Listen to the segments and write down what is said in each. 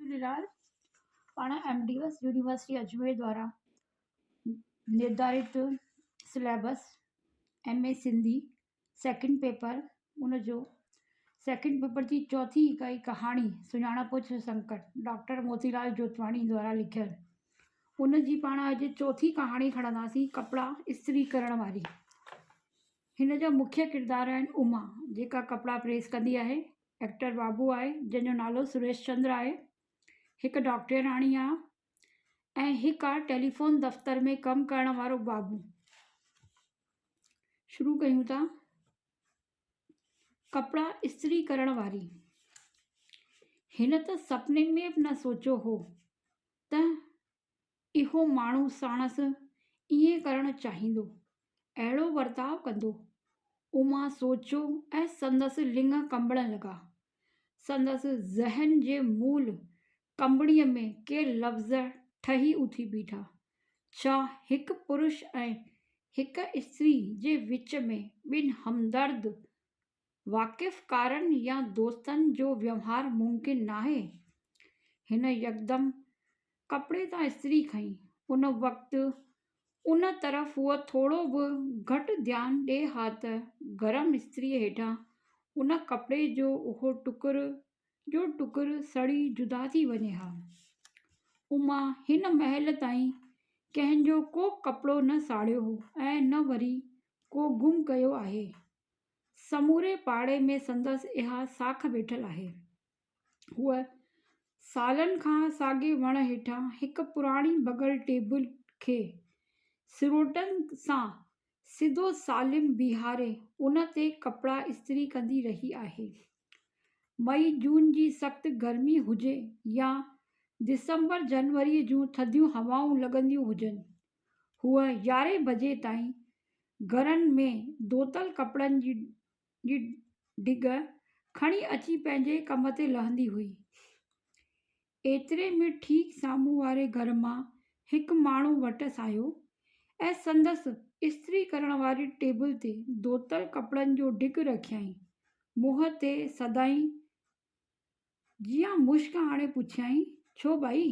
جهوليلال، پاڻ M D S university Ajmer دوارا نرڌارت syllabus M A Sindhi second paper ان جو second paper جي چوٿين اڪائي ڪهاڻي سڃاڻپ جو سنڪٽ ڊاڪٽر موتي لال جوتواڻي دوارا لکيل ان جي پاڻ اڄ چوٿين ڪهاڻي کڻنداسين ڪپڙا استري ڪرڻ واري هن جا مکيه ڪردار آهن اما جيڪا ڪپڙا پريس ڪندي آهي ايڪٽر بابو آهي جنهن جو نالو سريش چندر آهي. هڪ ڊاڪٽرياڻي آ ۽ هڪ آ ٽيليفون دفتر ۾ ڪم ڪرڻ وارو بابو. شروع ڪيون ٿا ڪپڙا استري ڪرڻ واري. هن ته سپني ۾ به نه سوچيو هو ته اهو ماڻهو ساڻس ائين ڪرڻ چاهيندو، اهڙو ورتاء ڪندو. اما سوچيو ۽ سندس لڱ ڪنبڻ لڳا. سندس ذهن جي مول ڪنبڻيء ۾ ڪي لفظ ٺهي اٿي بيٺا. ڇا هڪ پرش ۽ هڪ استري جي وچ ۾ ٻن همدرد واقفڪارن يا دوستن جو ويوهار ممڪن ناهي. هن يڪدم ڪپڙي تان استري کنئي. ان وقت ان طرف هوء ٿورو به گهٽ ڌيان ڏئي ها ته گرم استريء هيٺان ان ڪپڙي جو اهو ٽڪر جو ٽڪر سڙي جدا ٿي وڃي ها. اما هن مهل تائين ڪنهن جو ڪو ڪپڙو نه ساڙيو هو ۽ نه وري ڪو گم ڪيو آهي. سموري پاڙي ۾ سندس اها ساک ويٺل آهي. هوء سالن کان ساڳئي وڻ هيٺان هڪ پراڻي ڀڳل ٽيبل کي سروٽن سان سڌو سالم بيهاري ان تي ڪپڙا استري ڪندي رهي آهي. مئي جون جي سخت گرمي هجي يا ڊسمبر جنوريء جون ٿڌيون هوائون لڳنديون هجن، هوء يارهين بجي تائين گهرن ۾ ڌوتل ڪپڙن جي ڍڳ کڻي اچي پنهنجي ڪم تي لهندي هئي. ايتري ۾ ٺيڪ سامهون واري گهر مان هڪ ماڻهو وٽس آيو ۽ سندس استري ڪرڻ واري ٽيبل تي ڌوتل ڪپڙن جو ڍڳ رکيائين. منهن تي سدائين جيان مشڪ آڻي پڇيائين، ڇو ڀائي،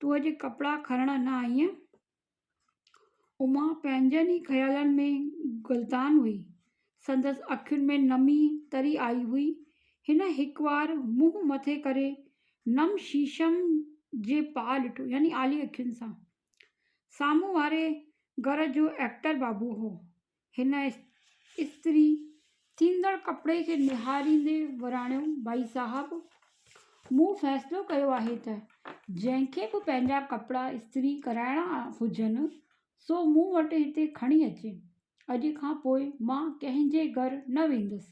تون اڄ ڪپڙا کڻڻ نه آئينء؟ اما پنهنجن ئي خيالن ۾ غلطان هئي. سندس اکين ۾ نمي تري آئي هئي. هن هڪوار منهن مٿي ڪري نم شيشم جي پار ڏٺو، يعني آلي اکين سان. سامهون واري گهر جو ايڪٽر بابو هو. هن استري ٿيندڙ ڪپڙي کي نهاريندي وراڻيو، ڀائي صاحب! مون فيصلو ڪيو آهي ته جنهن کي به پنهنجا ڪپڙا استري ڪرائڻا هجن، سو مون وٽ هتي کڻي اچي. اڄ کان پوء مان ڪنهن جي گهر نه ويندس.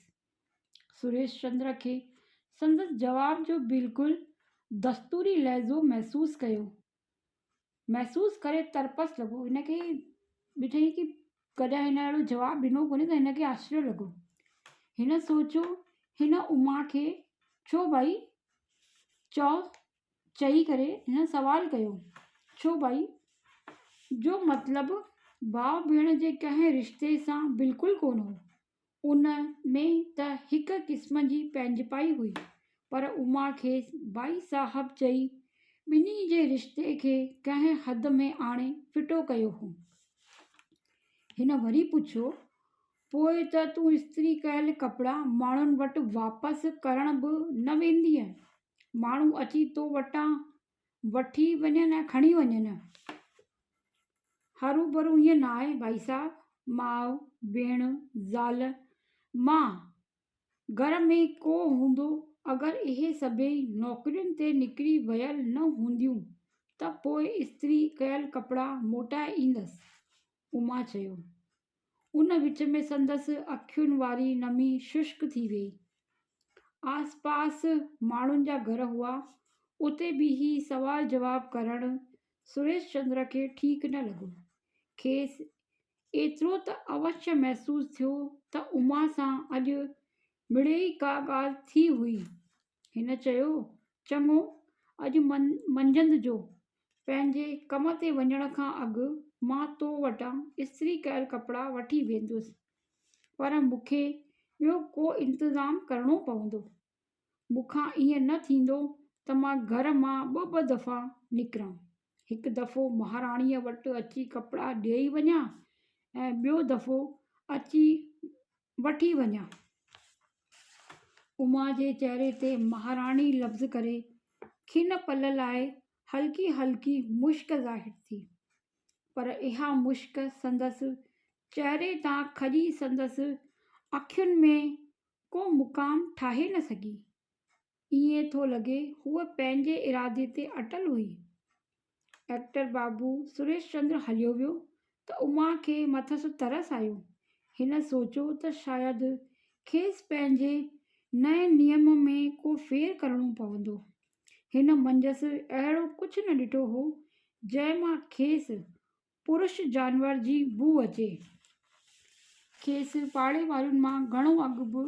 سريش چندر کي سندس جواب جو بلڪل دستوري لهجو محسوس ڪيو. محسوس ڪري ترپس لڳو. هن کي ڏٺائين ڪي ڪڏهن هن اهڙو جواب ڏنو ڪونهي ته هن کي آشچريه لڳو. هن سوچيو هن اما کي ڇو ڀائي چئو چئي ڪري هن سوال ڪيو ڇو ڀائي جو مطلب ڀاء ڀيڻ جي ڪنهن رشتي سان بلڪل ڪونه هو. ان ۾ ته هڪ قسم جي پنهنجپائي هئي، پر اما کيس ڀائي صاحب چئي ٻنهي جي رشتي کي ڪنهن حد ۾ آڻي ڦٽو ڪيو هو. هن وري پڇيو، پوء ته تون استري ڪيل ڪپڙا ماڻهن وٽ واپس ڪرڻ به نه ويندينء؟ ماڻهو اچي تو وٽان وٺي وڃن ۽ کڻي وڃن. هروڀرو ائين ناهي ڀائي صاحب، ماء، ڀيڻ، زال، مان گهر ۾ ڪو هوندو اگر اهي سڀيئي نوڪرين تي نڪري ويل نه هونديون ته پوء استري ڪيل ڪپڙا موٽائي ايندس. اما چيو. ان وچ ۾ سندس اکين واري نمي ششڪ ٿي ويئي. آس پاس ماڻهن جا گهر هئا، اتي بيهي سوال جواب ڪرڻ سريش چندر کي ٺيڪ نه لڳو. کيس ايترو ته اوشيه محسوس ٿيو ته اما سان اڄ مڙيئي ڪا ڳالهه ٿي هئي. هن چيو، چڱو، اڄ منجهند جو پنهنجي ڪم تي وڃڻ کان اڳ مان تو وٽان استري ڪيل ڪپڙا وٺي ويندس، پر مون کي ٻيو ڪو انتظام ڪرڻو پوندو. مون کان ائين نه ٿيندو ته مان گهر مان ٻه ٻه دفعا نڪران. هڪ دفعو مهاراڻيء وٽ اچي ڪپڙا ڏيئي وڃان ۽ ٻيو دفعو اچي وٺي وڃان. اما جي چهري تي مهاراڻي لفظ ڪري کن پل لاء هلڪي هلڪي مشڪ ظاهر ٿي. پر اها مشڪ سندس چهري تان کڄي سندس اکين ۾ ڪو مقام ٺاهي نه سگهي. ائين ٿو لڳي هوء پنهنجي ارادي تي اٽل هئي. ائڪٽر بابو سريش چندر هليو ويو ته اما کي مٿس ترس آيو. هن سوچيو ته شايد کيس پنهنجي نئين نيم ۾ ڪو ڦير ڪرڻو پوندو. هن منجهس اهڙو ڪجهه نه ڏٺو هو، جنهن مان کيس پرش جانور جي بوء اچي. کيس پاڙي وارين مان گهڻو اڳ به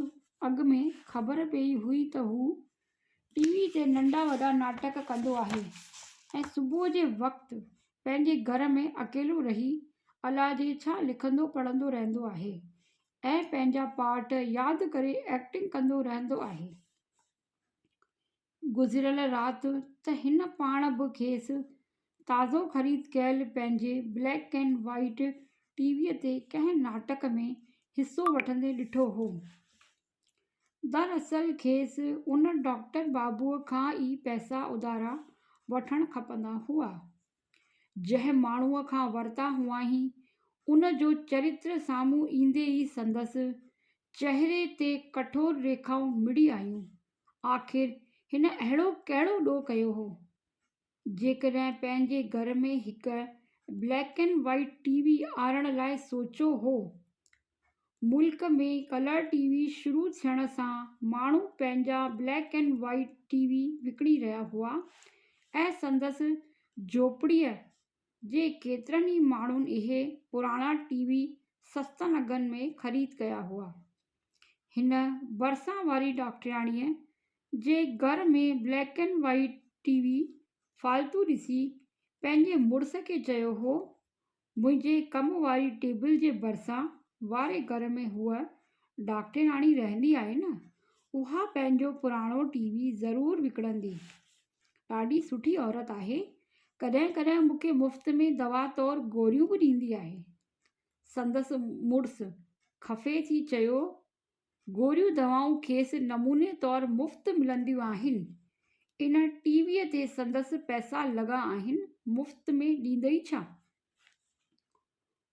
اڳ ۾ خبر پيئي هئي ته هو ٽي وي تي ننڍا وڏا ناٽڪ ڪندو آهي ۽ صبح جي وقت پنهنجي گهر ۾ اڪيلو رهي الاجي ڇا لکندو پڙهندو رهندو آهي ۽ پنهنجا پارٽ ياد ڪري ائڪٽنگ ڪندو رهندو آهي. گذريل رات ته هن پاڻ به کيس تازو خريد ڪيل پنهنجي black and white T V تي ڪنهن ناٽڪ ۾ حصو وٺندي ڏٺو هو. دراصل کيس ان ڊاڪٽر بابوء کان ئي پئسا اڌارا وٺڻ کپندا هئا. جنهن ماڻهوء کان ورتا هئائين، ان جو چريتر سامهون ايندي ئي سندس چهري تي ڪٺور ريکائون مڙي آيون. آخر هن اهڙو ڪهڙو ڏوهه ڪيو هو؟ جيڪڏهن پنهنجي گهر ۾ هڪ black and white T V آڻڻ لاء سوچيو هو. ملڪ ۾ ڪلر ٽي وي شروع ٿيڻ سان ماڻهو پنهنجا black and white T V وڪڻي رهيا هئا ۽ سندس جهوپڙيء جي ڪيترن ئي ماڻهن اهي پراڻا ٽي وي سستن اگهن ۾ خريد ڪيا هئا. هن ڀرسان واري ڊاڪٽرياڻيء جي گهر ۾ black and white T V فالتو ڏسي پنهنجي مڙس کي چيو هو منهنجي ڪم واري ٽيبل جي ڀرسان واري گهر ۾ هوء ڊاڪٽرياڻي رهندي آهي نه، اها پنهنجو پراڻو ٽي وي ضرور وڪڻندي. ڏاڍي سٺي عورت آهي، ڪڏهن ڪڏهن مون کي مفت ۾ دوا طور گوريون به ڏيندي آهي. سندس مڙس خفي ٿي چيو گوريون دوائون کيس نموني طور مفت ملنديون آهن. ان ٽي ويء تي سندس پئسا لڳا آهن، مفت ۾ ڏيندئي ڇا؟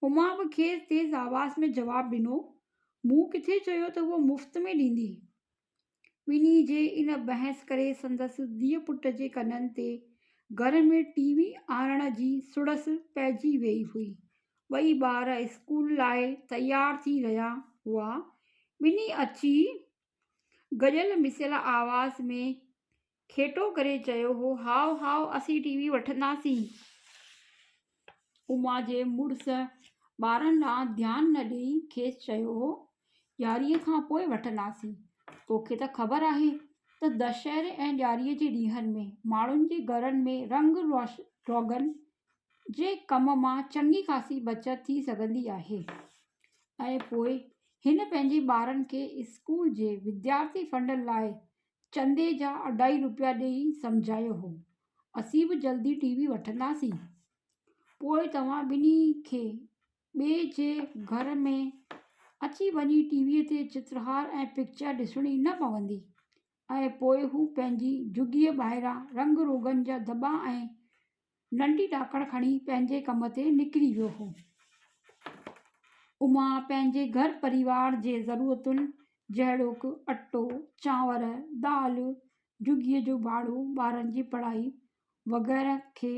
اما به کيس تيز آواز ۾ جواب ڏنو، مون ڪٿي چيو ته هوء مفت ۾ ڏيندي. ٻنهي جي ان بحث ڪري سندس ڌيء پٽ جي ڪنن تي گهر ۾ ٽي وي آڻڻ جي سڙس پئجي ويئي هئي. ٻئي ٻار اسڪول لاء تيار ٿي رهيا هئا. ٻنهي اچي گڏيل مسيل آواز ۾ کيٽو ڪري چيو هو، هائو هائو اسين ٽي وي وٺنداسين. اما جي مڙس ٻارن ڏانهن ڌيان نه ڏيئي کيس چيو هو، ڏياريء کان پوء وٺنداسين. توکي ته خبر آهي ته دشهري ۽ ڏياريء جي ڏينهن ۾ ماڻهن جي گهرن ۾ رنگ روغن جي ڪم مان چڱي خاصي بچت ٿي سگهندي آهي ۽ پوء هن پنهنجي ٻارن کي اسڪول جي وديارٿي فنڊ لاء چندي جا اڍائي روپيا ڏيئي سمجهايو هو، اسين به جلدي ٽي وي وٺنداسين. پوء توهان ٻنهي کي ٻئي جي گهر ۾ اچي وڃي ٽي وي تي چترهار ۽ پڪچر ڏسڻي نه پوندي. ۽ پوء هو پنهنجي جهڳيء ٻاهران رنگ روغن جا دٻا ۽ ننڍي ڏاڪڻ کڻي پنهنجي ڪم تي نڪري ويو هو. اما پنهنجي گهر پريوار جي ضرورتن جهڙوڪ اٽو، چانور، دال، جهڳيء جو ڀاڙو، ٻارن جي پڙهائي وغيره کي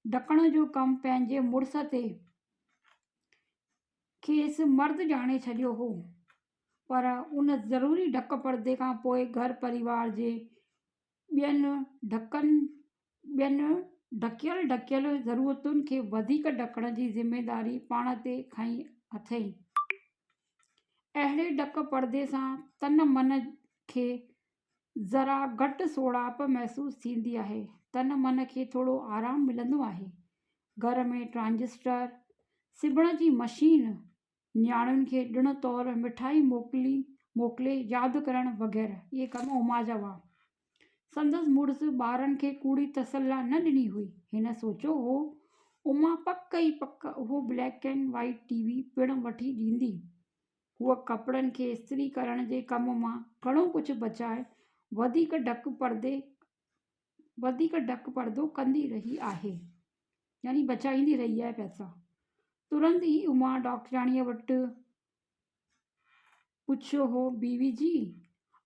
ڍڪڻ جو ڪم پنهنجي مڙس تي کيس مرد ڄاڻي ڇڏيو هو. پر ان ضروري ڍڪ پردي کان پوء گهر پريوار جي ٻين ڍڪن ٻين ڍڪيل ڍڪيل ضرورتن کي وڌيڪ ڍڪڻ جي ذميداري پاڻ تي کنئي اٿئي. اهڙي ڍڪ پردي سان تن من کي ذرا گهٽ سوڙهائپ محسوس ٿيندي آهي. تن من کي ٿورو آرام ملندو آهي. گهر ۾ ٽرانزسٽر، سبڻ جي مشين، نياڻين کي ڏڻ طور مٺائي موڪلي موڪلي ياد ڪرڻ وغيره اهي ڪم اما جا هئا. سندس مڙس ٻارن کي ڪوڙي تسلا نه ڏني هئي. هن سوچيو هو، اما پڪ ئي پڪ اهو black and white T V پڻ وٺي ڏيندي. هوء ڪپڙن کي استري ڪرڻ جي ڪم مان گهڻو ڪجهه بچائي وڌيڪ ڍڪ پردي وڌيڪ ڍڪ پردو ڪندي رهي آهي. يعني بچائيندي رهي آهي پئسا. ترنت ئي اما ڊاڪٽرياڻيء وٽ پڇيو هو، بيوي جي،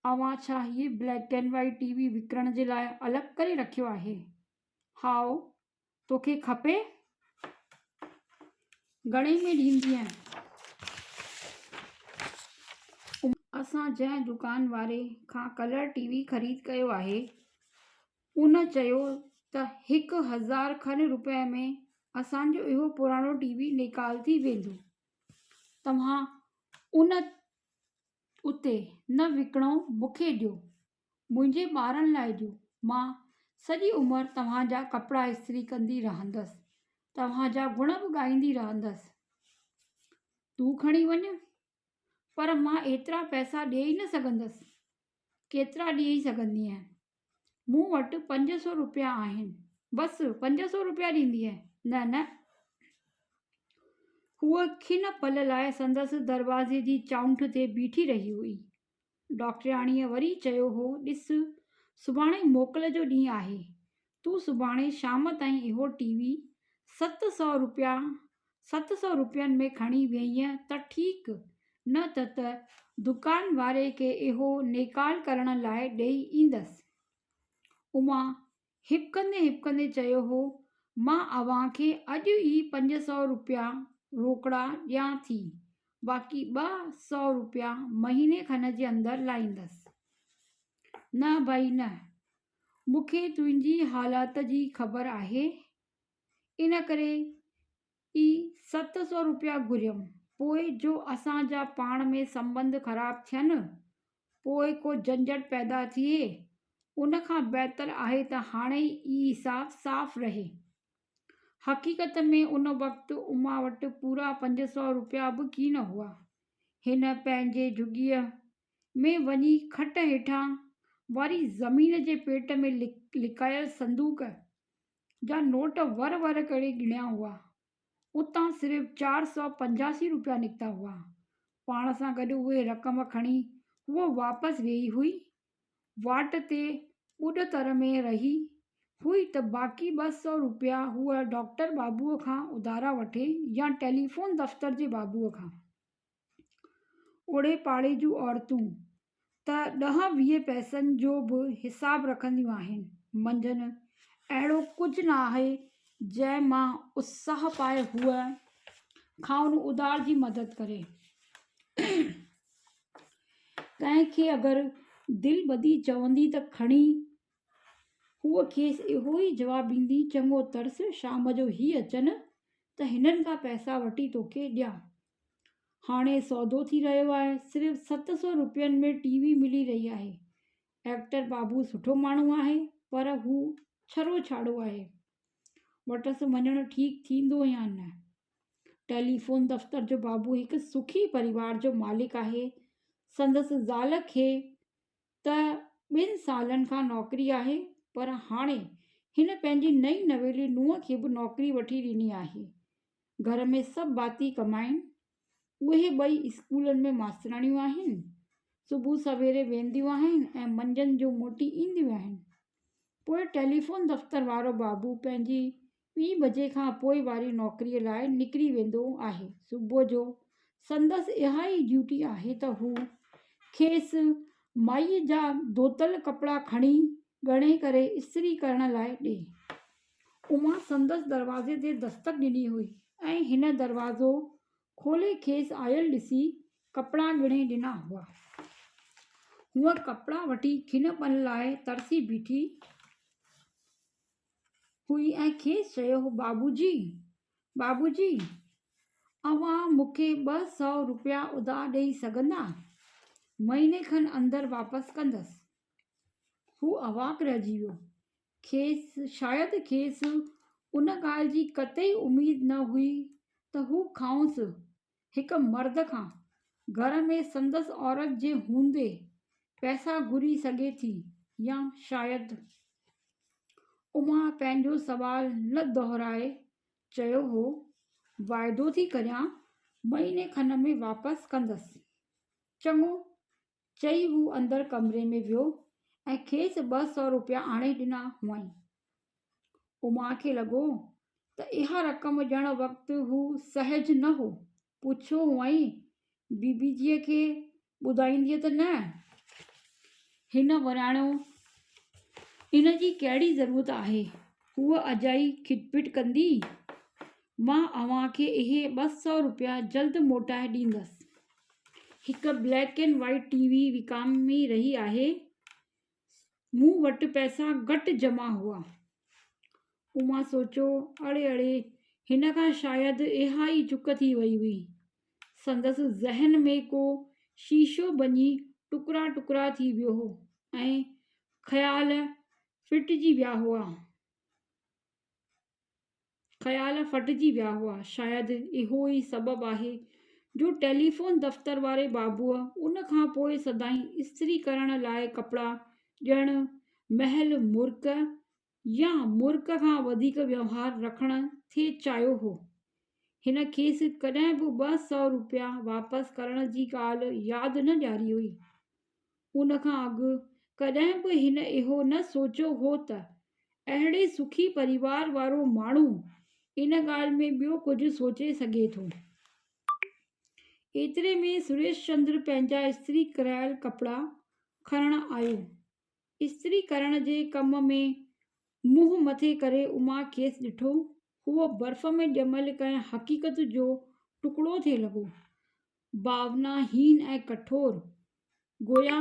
اوهان ڇا هيء black and white T V وڪڻڻ جي لاء الڳ ڪري رکيو آهي؟ هائو، توکي کپي؟ گهڻي ۾ ڏيندينء؟ اسان جنهن دڪان واري کان ڪلر ٽي وي خريد ڪيو آهي، ان چيو ته 1000 کن روپين ۾ اسان جو اهو پراڻو ٽي وي نيڪال ٿي ويندو. توهان ان اتي نه وڪڻو مون کي ڏيو، منهنجي ٻارن لاء ڏيو، مان سڄي عمر توهان جا ڪپڙا استري ڪندي رهندس، توهان جا گڻ به ڳائيندي رهندس. تون کڻي وڃ، پر مان ايترا پئسا ڏيئي نه سگهندس. ڪيترا ڏيئي سگهندينء؟ مون وٽ 500 روپيا آهن. بس 500 روپيا ڏيندينء؟ نه نه. هوء کن پل لاء سندس دروازي جي چائنٺ تي بيٺي رهي هئي. ڊاڪٽرياڻيء وري چيو هو، ڏس، سڀاڻي موڪل جو ڏينهن آهي. تون سڀاڻي شام تائين اهو ٽي وي 700 روپيا 700 روپين ۾ کڻي ويئينء ته ٺيڪ، نه ته ته دڪان واري کي اهو نيڪال ڪرڻ لاء ڏيئي ايندس. اما هٻڪندي هٻڪندي چيو هو، مان اوهان کي اڄ ئي 500 روپيا روڪڙا ڏيان ٿي، باقي 200 روپيا مهيني کن جي اندر لائيندس. نه ڀائي نه، مون کي تنهنجي حالات جي خبر آهي، ان ڪري ئي 700 روپيا گهريم، پوء جو اسان جا پاڻ ۾ سنٻنڌ خراب ٿين، پوء ڪو جهنجهٽ پيدا ٿئي، ان کان بهتر آهي ته هاڻي ئي حساب صاف رهي. حقيقت ۾ ان وقت اما وٽ پورا 500 روپيا به ڪين هئا. هن پنهنجي جهڳيء ۾ وڃي کٽ هيٺان واري زمين جي پيٽ ۾ لڪايل صندوق جا نوٽ ور ور ڪري ڳڻيا هئا. اتان صرف 485 روپيا نڪتا هئا. پاڻ سان گڏ اهي رقم کڻي هوء واپس ويئي هئي. واٽ تي ٻڏتر ۾ رهي هئي ته باقي 200 روپيا هوء ڊاڪٽر بابوء کان اڌارا وٺي يا ٽيليفون دفتر جي بابوء کان. اوڙي پاڙي جون عورتون ته ڏهه 20 پئسن جو به حساب رکنديون آهن. منجهن اهڙو ڪجهه نه آهي جنهن مان اتساهه پائي هوء کانئن اڌار جي مدد ڪري. ڪنهن کي اگر دل ٻڌي چوندي ته کڻي هوء کيس اهو ئي جواب ڏيندي، چڱو ترس، شام جو هي اچن ته هنن کان پئسا وٺي توکي ڏيان. هاڻي سودو ٿي رهيو آهي، صرف 700 روپين ۾ ٽي وي ملي رهي آهي. ايڪٽر بابو سٺو ماڻهو آهي، پر هو ڇرو ڇاڙو آهي. وٽس وڃڻ ٺيڪ ٿيندو يا نه؟ ٽيليفون دفتر جو بابو هڪ سکي پريوار جو مالڪ آهي. سندس زال کي ته ٻن سالن کان نوڪري آهي، پر هاڻي هن پنهنجي نئين نويلي نونهن کي به نوڪري وٺي ڏني آهي. گهر ۾ سڀ ڀاتي ڪمائين. اهي ٻئي اسڪولن ۾ ماستراڻيون آهن. صبح سويري وينديون آهن ۽ منجهند جو موٽي اينديون آهن. پوء ٽيليفون دفتر وارو بابو پنهنجي ٻي بجي کان پوء واري نوڪريء لاء نڪري ويندو آهي. صبح جو سندس اها ئي ڊيوٽي آهي ته هو کيس مائيء جا ڌوتل ڪپڙا کڻي ڳڻي ڪري استري ڪرڻ لاء ڏئي. اما سندس دروازي تي دستڪ ڏني هئي ۽ هن دروازو کولي کيس آيل ڏسي ڪپڙا ڳڻي ڏنا هئا. هوء ڪپڙا وٺي کن پل لاء ترسي بيٺي هئي ۽ کيس چيو هو، بابو جي، بابو جي، اوهان مون کي 200 روپيا اڌار ڏيئي سگهندا؟ مهيني کن اندر واپس ڪندس. هو اواڪ رهجي ويو. کيس شايد کيس ان ڳالهه جي قطعي اميد نه هئي ته هو کانئس، هڪ مرد کان، گهر ۾ سندس عورت جي هوندي پئسا گهري سگهي ٿي. يا شايد اما پنهنجو سوال نه دهرائي چيو هو، واعدو ٿي ڪريان، مهيني کن ۾ واپس ڪندس. چڱو، چئي هو اندر ڪمري ۾ ويو ۽ کيس 200 روپيا آڻي ڏنا هئائين. اما کي لڳو ته اها رقم ڏيڻ وقت هو سهج نه هو. پڇيو هئائين، بي بي جيء کي ٻڌائيندينء ته نه؟ هن وراڻيو، ان جي ڪهڙي ضرورت آهي، هوء اجائي کٽپٽ ڪندي. مان اوهان کي اهي 200 روپيا جلد موٽائي ڏيندس. هڪ black and white T V وڪامي رهي آهي. مون وٽ پئسا گهٽ جمع هئا. اما سوچيو، اڙي اڙي، هن کان شايد اها ئي چڪ ٿي وئي هئي. سندس ذهن ۾ ڪو شيشو ڀڃي ٽڪرا ٽڪرا ٿي ويو هو ۽ خيال ڦٽجي ويا هئا. خيال ڦٽجي ويا هئا. شايد اهو ئي سبب آهي جو ٽيليفون دفتر واري بابوء ان کان پوء سدائين استري ڪرڻ لاء ڪپڙا ڏيڻ مهل مرڪ يا مرڪ کان وڌيڪ ويوهار رکڻ ٿي چاهيو هو. هن کيس ڪڏهن به 200 روپيا واپس ڪرڻ جي ڳالهه ياد نه ڏياري هئي. ان کان اڳ ڪڏهن به هن اهو نه سوچيو هو ته اهڙي سکي پريوار وارو ماڻهو ان ڳالهه ۾ ٻيو ڪجهه سوچي سگهي ٿو. ايتري ۾ سريش چندر پنهنجا استري ڪرايل ڪپڙا کڻڻ آيو. استري ڪرڻ جي ڪم ۾ منهن مٿي ڪري اما کيس ڏٺو. هوء برف ۾ ڄميل ڪنهن حقيقت جو ٽڪڙو ٿي لڳو. ڀاونا هين ۽ ڪٺور، گويا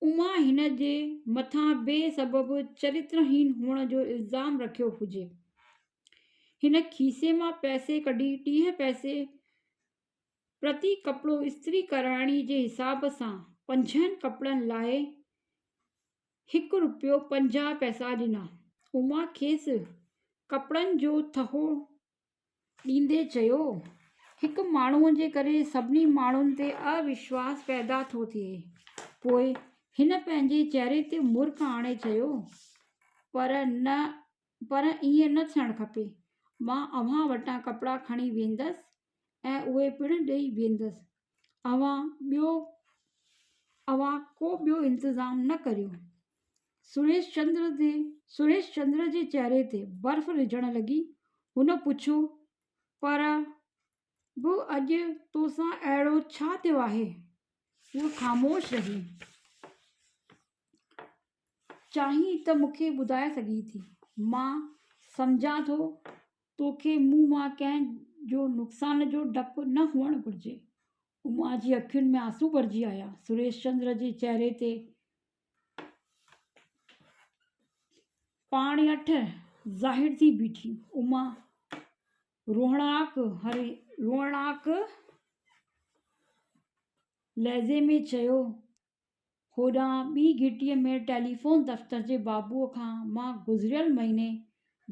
اما هن جي مٿان بي سبب چريترهين هئڻ جو الزام رکيو هجي. هن کيسي مان پئسي ڪڍي 30 پئسي پرتي ڪپڙو استري ڪرائڻي جي حساب سان پنجن ڪپڙن لاء هڪ روپيو 50 پئسا ڏنا. اما کيس ڪپڙن جو ٿهو ڏيندي چيو، هڪ ماڻهوء جي ڪري سڀني ماڻهن تي اوشواس پيدا ٿو ٿئي. پوء هن پنهنجي چهري تي مرڪ آڻي چيو، پر نه پر ائين نه ٿيڻ کپي. مان اوهان وٽان ڪپڙا کڻي ويندس ۽ اهي پڻ ڏئي ويندس. اوهان ٻيو اوهان ڪو ٻيو انتظام نه ڪريو. سريش چندر تي سريش چندر جي چهري تي برف رجهڻ لڳي. هن پڇيو، پر به اڄ توسان اهڙو ڇا ٿيو آهي؟ هوء خاموش رهي. چاهين ته مون کي ٻڌائي سگهين ٿي. مان سمجهان ٿو توکي مون مان ڪنهن جو نقصان جو ڊپ نه هئڻ گهرجي. اما جي اکين ۾ آنسو ڀرجي آيا. سريش چندر جي چهري تي پاڻيٺ ظاهر ٿي بيٺي. اما روئڻاڪ روئڻاڪ لهجي ۾ چيو، هوڏانهن ٻي گهٽيء ۾ ٽيليفون دفتر جي بابوء کان مان گذريل مهيني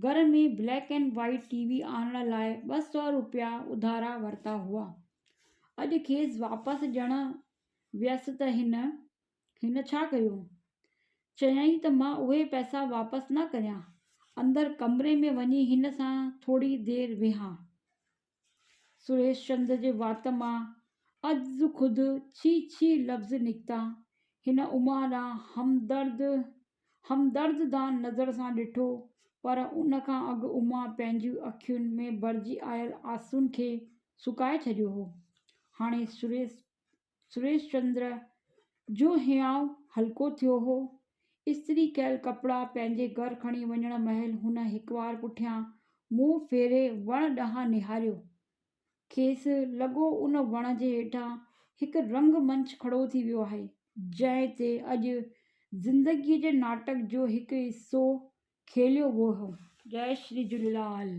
گهر ۾ black and white T V آڻڻ لاء 200 روپيا اڌارا ورتا هئا. اڄ کيس واپس ڏيڻ ويس ته هن، هن ڇا ڪيو؟ چيائين ته مان اهي پئسا واپس نه ڪريان، اندر ڪمري ۾ وڃي هن سان ٿوري دير ويهان. سريش چند جي وات مان ازخود ڇي ڇي لفظ نڪتا. هن اما ڏانهن همدرد همدردانه نظر سان ڏٺو، پر ان کان اڳ اما پنهنجين اکين ۾ ڀرجي آيل آنسن کي سڪائي ڇڏيو هو. هاڻي سريش سريش چندر جو هيانء هلڪو ٿيو هو. استري ڪيل ڪپڙا پنهنجي گهر کڻي وڃڻ مهل هن هڪوار پٺيان منهن ڦيري وڻ ڏانهن نهاريو. کيس لڳو ان وڻ جي هيٺان هڪ رنگ منچ کڙو ٿي ويو آهي، جنهن تي اڄ زندگيء جي ناٽڪ جو هڪ حصو کيليو ويو هو. جئي شري جهوليلال.